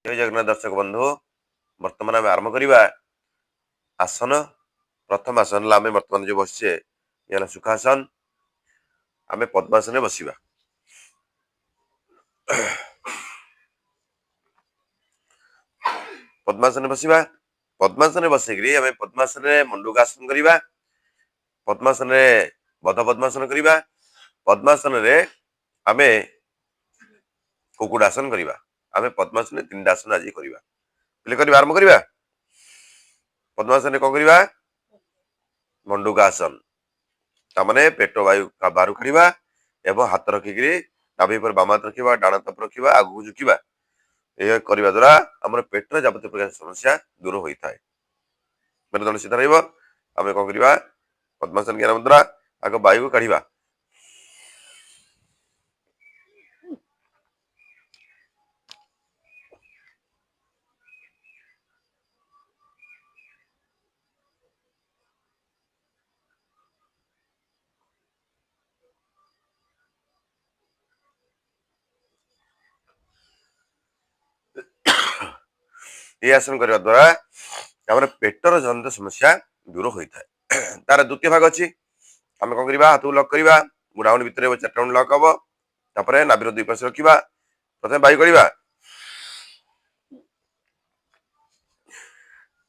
ଜୟ ଜଗନ୍ନାଥ ଦର୍ଶକ ବନ୍ଧୁ, ବର୍ତ୍ତମାନ ଆମେ ଆରମ୍ଭ କରିବା ଆସନ। ପ୍ରଥମ ଆସନ ହେଲା ଆମେ ବର୍ତ୍ତମାନ ଯୋଉ ବସିଛେ ଇଏ ହେଲା ସୁଖାସନ। ଆମେ ପଦ୍ମାସନରେ ବସିବା। ପଦ୍ମାସନରେ ବସିବା। ପଦ୍ମାସନରେ ବସିକିରି ଆମେ ପଦ୍ମାସନରେ ମଣ୍ଡୁକାସନ କରିବା, ପଦ୍ମାସନରେ ବଦ୍ଧ ପଦ୍ମାସନ କରିବା, ପଦ୍ମାସନରେ ଆମେ କୁକୁଡ଼ାସନ କରିବା। ଆମେ ପଦ୍ମାସନରେ ତିନିଟା ଆସନ ଆଜି କରିବା। ପିଲେ କରିବା, ଆରମ୍ଭ କରିବା। ପଦ୍ମାସନରେ କଣ କରିବା? ମଣ୍ଡୁକାସନ, ତାମାନେ ପେଟ ବାୟୁ ବାହାରୁ କାଢିବା ଏବଂ ହାତ ରଖିକିରି ନାଭି ଉପରେ ବାମ ହାତ ରଖିବା, ଡାହାଣ ହାତ ରଖିବା, ଆଗକୁ ଝୁକିବା। ଏହା କରିବା ଦ୍ୱାରା ଆମର ପେଟର ଯାବତୀୟ ପ୍ରକାର ସମସ୍ୟା ଦୂର ହୋଇଥାଏ। ମେରୁଦଣ୍ଡ ସିଧା ରହିବ। ଆମେ କଣ କରିବା? ପଦ୍ମାସନ ଜ୍ଞାନ ମୁଦ୍ରା, ଆଗ ବାୟୁକୁ କାଢିବା। এই ଆସନ କରିବା ଦ୍ୱାରା ଆମର ପେଟର ଜନିତ ସମସ୍ୟା ଦୂର ହୋଇଥାଏ। ତାର ଦ୍ୱିତୀୟ ଭାଗ ଅଛି। ଆମେ କଣ କରିବା? ହାତକୁ ଲକ୍ କରିବା, ବୁଢା ଆଙ୍ଗୁଠି ଭିତରେ ଚାରିଟା ଆଙ୍ଗୁଠି ଲକ୍ ହବ। ତାପରେ ନାଭିର ଦୁଇ ପାଶେ ରଖିବା। ପ୍ରଥମେ ବାୟୁ କାଢିବା,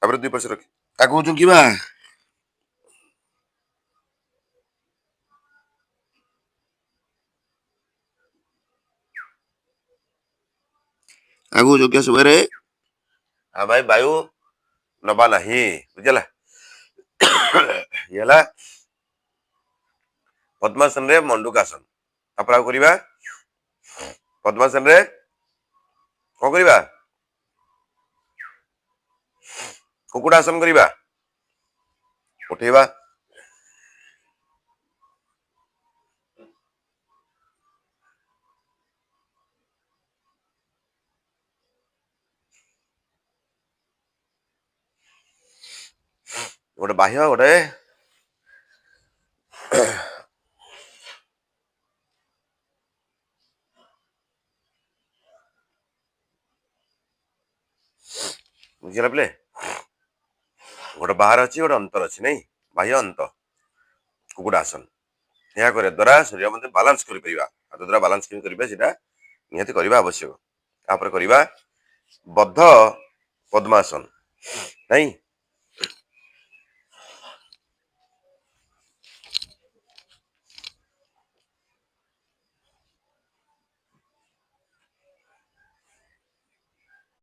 ତାପରେ ଦୁଇ ପାଶେ ରଖି ଆଗକୁ ଝୁଙ୍କିବା। ଆଗକୁ ଝୁଙ୍କିବା ସମୟରେ ଆମେ ବାୟୁ ନବା ନାହିଁ, ବୁଝିଲା? ଇଏ ହେଲା ପଦ୍ମାସନରେ ମଣ୍ଡୁକାସନ। ତାପରେ ଆଉ କରିବା ପଦ୍ମାସନରେ କଣ କରିବା? କୁକୁଡ଼ାସନ କରିବା। ଉଠେଇବା, ଗୋଟେ ବାହ୍ୟ ଗୋଟେ ବୁଝିଲା ପିଲେ? ଗୋଟେ ବାହାର ଅଛି, ଗୋଟେ ଅନ୍ତର ଅଛି, ନାଇଁ? ବାହ୍ୟ ଅନ୍ତ କୁକୁଡ଼ାସନ। ଏହା କରିବା ଦ୍ୱାରା ଶରୀର ମଧ୍ୟ ବାଲାନ୍ସ କରିପାରିବା। ହାତ ଦ୍ୱାରା ବାଲାନ୍ସ କେମିତି କରିବା ସେଇଟା ନିହାତି କରିବା ଆବଶ୍ୟକ। ତାପରେ କରିବା ବଦ୍ଧ ପଦ୍ମାସନ, ନାଇଁ?